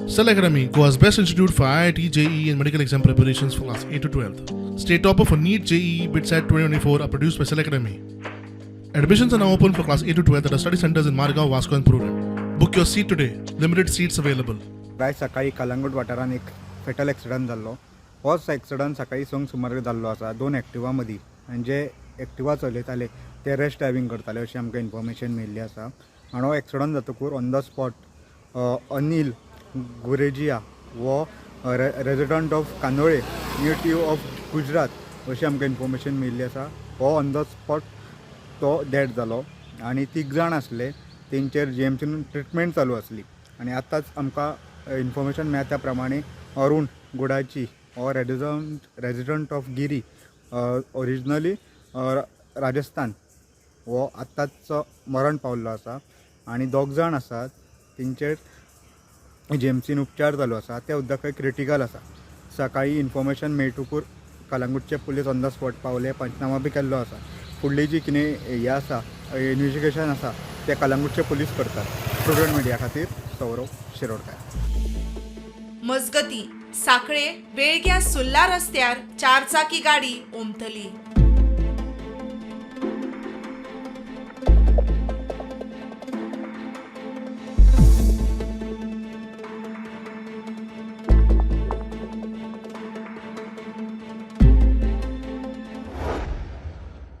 Cell Academy, Goa's best institute for IIT, JEE, and medical exam preparations for class 8 to 12. State topper for NEET, JEE, BITSAT 2024 are produced by Cell Academy. Admissions are now open for class 8 to 12 at our study centers in Margao, Vasco, and Prudent. Book your seat today. Limited seats available. आयज सकाळी कलंगूट वाठारांत एक फेटल accident जाल्लो. होच accident सकाळी संक सुमार जाल्लो आसा. दोन एक्टिवा मदीं आनी जे एक्टिवा चलयताले ते रॅश ड्रायव्हींग करताले अशें आमकां इन्फॉर्मेशन मेळिल्लें आसा. आनी हो एक्सिडंट जातकूर on the spot Anil Guregia हो resident of Candolim, native of Gujarat अशें आमकां इन्फॉर्मेशन मेळिल्लें आसा. हो ऑन the spot तो डेड जालो आनी तीग जाण आसले तेंचेर जीएमसीन ट्रिटमेंट चालू आसली. आनी आतांच आमकां इन्फॉर्मेशन मेळ्ळा त्या प्रमाणे अरुण गुडाची हो resident of Giri, originally Rajasthan, हो आत्ताच मरण पावल्लो आसा. आनी दोग जाण आसात तेंचेर जीएमसीन उपचार चालू आसा, ते सुद्दां खंय क्रिटिकल आसा. सकाळी इन्फॉर्मेशन मेळटकूर कलंगूटचे पुलीस ऑन the spot पावले, पंचनामा बी केल्लो आसा. फुडली जी कितें हें आसा, इन्वेस्टिगेशन आसा, ते कलंगूटचे पुलीस करतात. प्रुडंट मिडिया खातीर सौरव शिरोडकर. मजगती, साखळे वेळग्या सुर्ला रस्त्यार चारचाकी गाडी ओमथली.